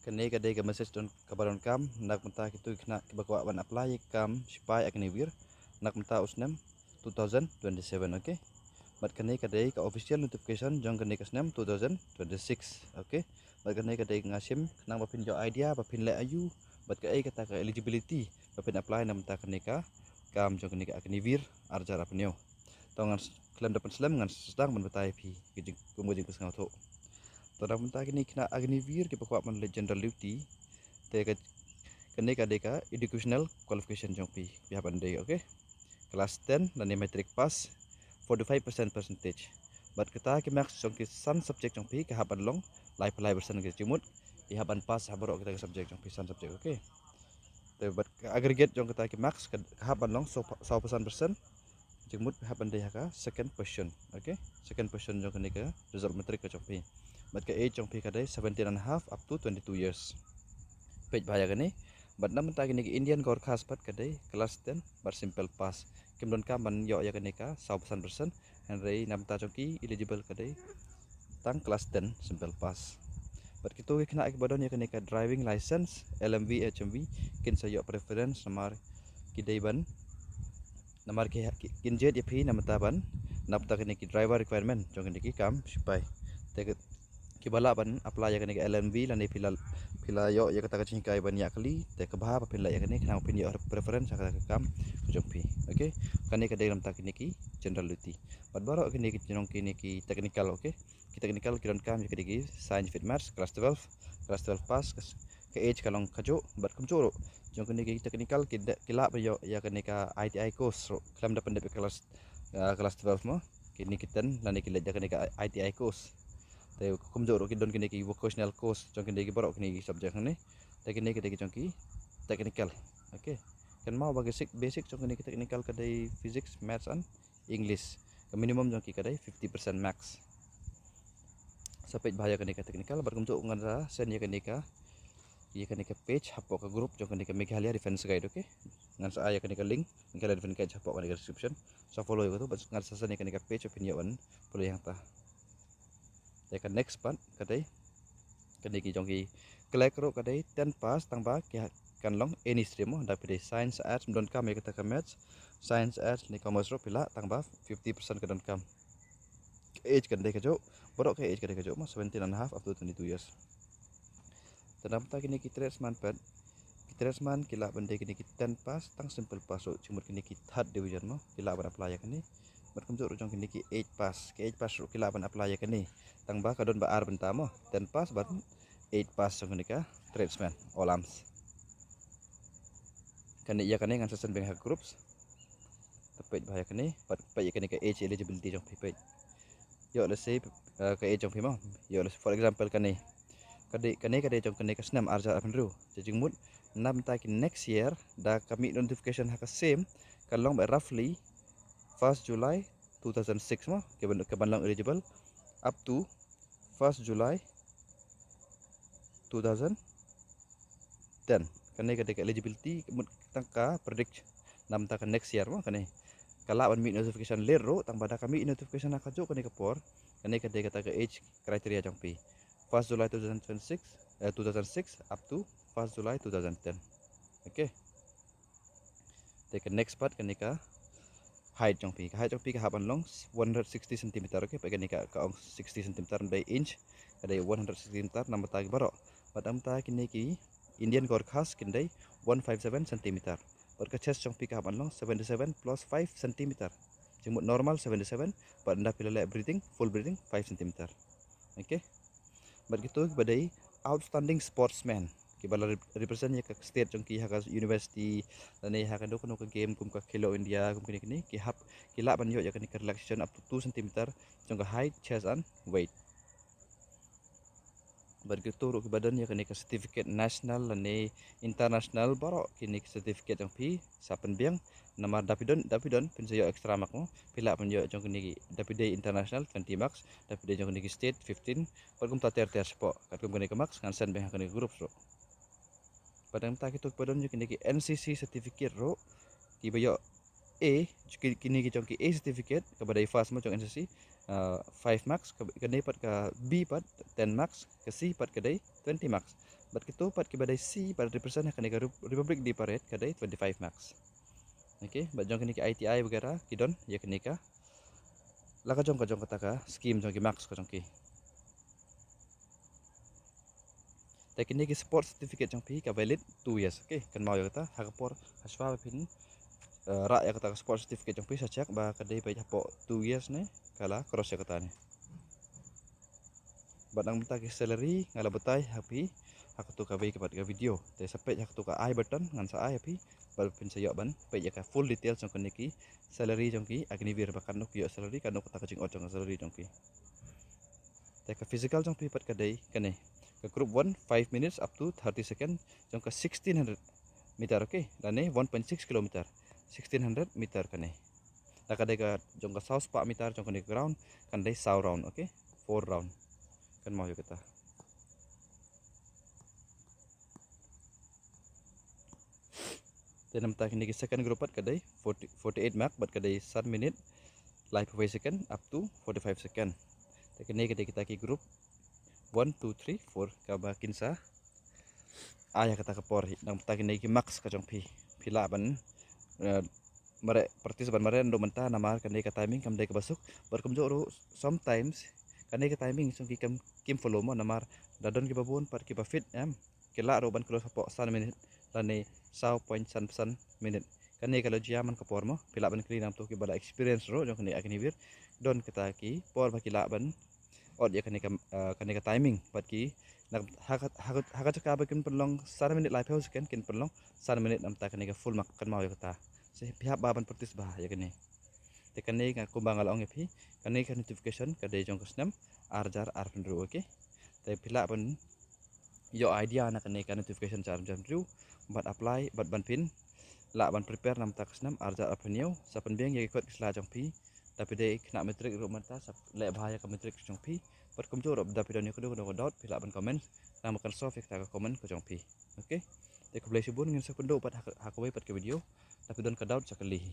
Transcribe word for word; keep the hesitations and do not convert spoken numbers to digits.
Kane ka dei ka message don kaba donkam na ka bynta kito ki khynnah kiba kwah ban apply ïa ka kam sipai Agniveer na ka bynta u snem two thousand twenty-seven, okay. Bad kane ka dei ka official notification jong kane ka snem two thousand twenty-six, okay. Bad kane ka dei, nga shim khnang ba phin ïoh idea ba phin leh aïu bad kaei kata ka eligibility ba phin apply na ka bynta kane ka kam jong kane ka Agniveer arjar apnyo. To ngan s-, khlem da pynslem ngan sdang ban batai ïa phi ki jing, kum ka jingpynsngewthuh. To na ka bynta kine ki khynnah Agniveer kiba kwah ban leit general duty, te ka, kane ka dei ka educational qualification jong phi, phi hap ban dei, okay. Class ten lane matric pass, forty-five percent percentage. Bad kata ki marks jong ki san subject jong phi ka hap ban long laiphew lai percent, ka jingmut phi hap ban pass ha baroh kita ki subject jong phi, san subject, okay. Te bad ka aggregate jong kata ki marks ka, ka hap ban long saw, sawphew san percent. Jingmut phi hap ban dei ha ka second position, okay. Second position jong kane ka result matric ka jong phi. Bad ka age jong phi ka dei seventeen and a half up to twenty-two years. Peit bha ïa kane. Bad na ka bynta kine ki Indian Gorkhas pat ka dei class ten bad simple pass. Kim donkam ban ïoh ïa kane ka sawphew san percent. Hynrei na ka bynta jong ki eligible ka dei tang class ten simple pass. Bad kito ki khynnah kiba don ïa kane ka driving license, L M V, H M V, kin sa ïoh preference namar ki dei ban, namar ki, ki, kin jied ïa phi na ka bynta ban, na ka bynta kine ki driver requirement jong kine ki kam sipai. Te ki, kiba lah ban apply ïa kane ka L M V lane phi la, phi la ïoh ïa kata ka jinghikai ban ïaid kali, te kaba bha ba phin leh ïa kane khnang ba phin ïoh preference ha kata ka kam ka jong phi, okay. Kane ka dei na ka bynta kine ki general duty. Bad baroh kine ki jong kine ki technical, okay. Ki technical ki donkam ïa kine ki science fit maths, class twelve, class twelve pass, ka s-, ka age ka long kajuh, bad kumjuh ruh jong kine ki technical ki de-, ki lah ban ïoh ïa kane ka I T I course ruh khlem da pyndep ïa ka class, ah, class twelve mo. Kine ki ten lane ki leit da kane ka I T I course. Te kumjuh ruh ki don kine ki vocational course jong kine ki baroh kine ki subject hangne. Te kine ki dei ki jong ki technical. Okay. Kynmaw ba ki basic, basic jong kine ki technical ka dei physics, maths and English. Ka minimum jong ki ka dei fifty percent max. Sa peit bha ïa kane ka technical, bad kumjuh ngan sa send ïa kane ka, ïa kane ka page hapoh ka group jong kane ka Meghalaya Defence Guide, okay? Ngan sa ai ïa kane ka link Meghalaya Defence Guide hapoh kane ka description. Sa follow ïa kato, bad ngan sa send ïa kane ka page, phin ïoh ban follow ïa kata. Te ka next pat ka dei kane ki jong ki KLEG ruh ka dei ten pass, tang ba ki ha-, kan long any stream mo, da phi dei science, arts, ym donkam ïa kata ka maths, science, arts ne commerce ruh phi lah, tang ba fifty percent ka donkam. Ka age kan dei kajuh, baroh ka age ka dei kajuh mo, seventeen and a half up to twenty-two years. Te na ka bynta kine ki tradesman pat, ki tradesman ki lah ban dei kine ki ten pass, tang simple pass ruh, jingmut kine ki third division mo, ki lah ban apply ïa kane. Bad kumjuh ruh jong kine ki eight pass, ki eight pass ruh ki lah ban apply ïa kane. Tang ba ka don ba ar bynta mo, ten pass bad eight pass jong kane ka tradesman, all arms. Kane ïa kane ngan sa send biang ha groups. Te peit bha ïa kane, bad peit ïa kane ka age eligibility jong phi, peit. Ïoh lehse, eh, ka age jong phi mo. Ïoh lehse, for example, kane. Ka dei, kane ka dei jong kane ka snem arhajar arphew hynriew. Te jingmut na bynta ki next year da ka mih notification ha ka same, ka long ba roughly first July two thousand six mo, ka ban, ka ban long eligible up to first July two thousand ten. Kane ka dei ka eligibility, mut tang ka predict na bynta ka next year mo kane. Ka lah ban mih notification late ruh, tang ba da ka mih notification ha kajuh kane ka por, kane ka dei kata ka age criteria jong phi. First July two thousand twenty-six, eh, two thousand six up to first July two thousand ten. Okay. Te ka next pat kane ka height jong phi. Ka height jong phi ka hap ban long one hundred sixty centimeter, okay? Peit kane ka, ka ong sixty centimeter, ym dei inch, ka dei one hundred sixty centimeter, na bynta ki baroh. Bad na bynta kine ki Indian Gorkhas kin dei one five seven centimeter. Bad ka chest jong phi ka hap ban long seventy-seven plus five centimeter. Jingmut normal seventy-seven, bad ynda phi la leh breathing, full breathing, five centimeter. Okay. Bad kito kiba dei outstanding sportsman, kiba la rep-, represent ïa ka state jong ki ha ka university, lane ha kano kano ka game kum ka Khelo India, kum kine kine, ki hap, ki lah ban ïoh ïa kane ka relaxation up to two centimeter jong ka height, chest and weight. Bad kito ruh kiba don ïa kane ka certificate national lane international, baroh kine ki certificate jong phi sa pynbiang. Namar da phi don, da phi don, phin sa ïoh extra mark mo. Phi lah ban ïoh jong kine ki, da phi dei international twenty marks, da phi dei jong kine ki state fifteen. Bad kumta ter ter shapoh, katkum kane ka marks ngan send biang ha kane ka group ruh. Bad na bynta kito kiba don ïa kine ki N C C certificate ruh, kiba ïoh A, ki, kine ki jong ki A certificate, kaba dei first mo jong N C C, ah, five marks, ka, kane pat ka B pat ten marks, ka C pat ka dei twenty marks. Bad kito pat kiba dei C bad represent ha kane ka Rep-, Republic Day Parade ka dei twenty-five marks. Okay, bad jong kine ki I T I wagera ki don ïa kine ka la ka jong ka jong kata ka scheme jong ki marks ka jong ki. Te kine ki sport certificate jong phi ka valid two years. Okay, kynmaw ïa kata, ha ka por hashwa ba phin, eh, rah ïa kata ka sport certificate jong phi sa check ba ka dei ba hapoh two years ne ka la cross ïa kata ne. Bad nang mynta ki salary nga la batai ha phi ha kato kawei ka pat ka video. Te sa peit ha kato ka I button ngan sa ai ha phi bad phin sa ïoh ban peit ïa ka full details jong kine ki salary jong ki Agniveer, ba katno ki ïoh salary, katno kata ka jingot jong ka salary jong ki. Te ka physical jong phi pat ka dei kane, ka group one, five minutes up to thirty second, jong ka sixteen hundred meter, okay, lane one point six kilometer, sixteen hundred meter kane. Da ka dei ka jong ka saw spah meter jong kane ka ground, kan dei saw round, okay, four round. Kynmaw ïa kata. Te namta kine ki second group pat ka dei forty, forty-eight mark bad ka dei san minit laiphew second up to forty-five second. Te kine ki dei kita ki group one, two, three, four kaba kin sa ai ha kata ka por hi. Namta kine ki marks ka jong phi, phi lah ban, eh, mareh, practice ban mareh naduh mynta namar kane ka timing kam dei kaba suk. Bad kumjuh ruh sometimes kane ka timing jong ki kam, kim follow mo, namar da don kiba bun pat kiba fit, em, ki lah ruh ban close hapoh san minit lane saw point san san minit. Kane ka la jia man ka por mo, phi lah ban kylli na kito kiba la experience ruh jong kane Agniveer, don kita ki por ba ki lah ban ot ïa kane ka, eh, kane ka timing, bad ki na ha ka, ha ka, ha ka jaka ba kin pynlong san minit laiphew second kin pynlong san minit namta kane ka full mark, kynmaw ïa kata. Te phi hap ba ban practice bha ïa kane. Te kane nga kumba nga la ong ïa phi, kane ka notification ka dei jong ka snem ar hajar arphew hynriew, okay. Te phi lah ban ïoh idea na kane ka notification jong ka ar hajar arphew hynriew bad apply bad ban phin lah ban prepare namta ka snem ar hajar arphew hynñiew. Sa pynbiang ïa ki kot ki sla jong phi. Da phi dei khynnah matric ruh mynta sa leh bha ïa ka matric jong phi. Bad kumjuh ruh da phi don ïa kano kano ka doubt phi lah ban comment, nang ba kan solve ïa kata ka comment ka jong phi. Okay. Te khublei shibun, ngin sa ïakynduh pat ha ka, ha kawei pat ka video. Da phi don ka doubt sa kylli hi.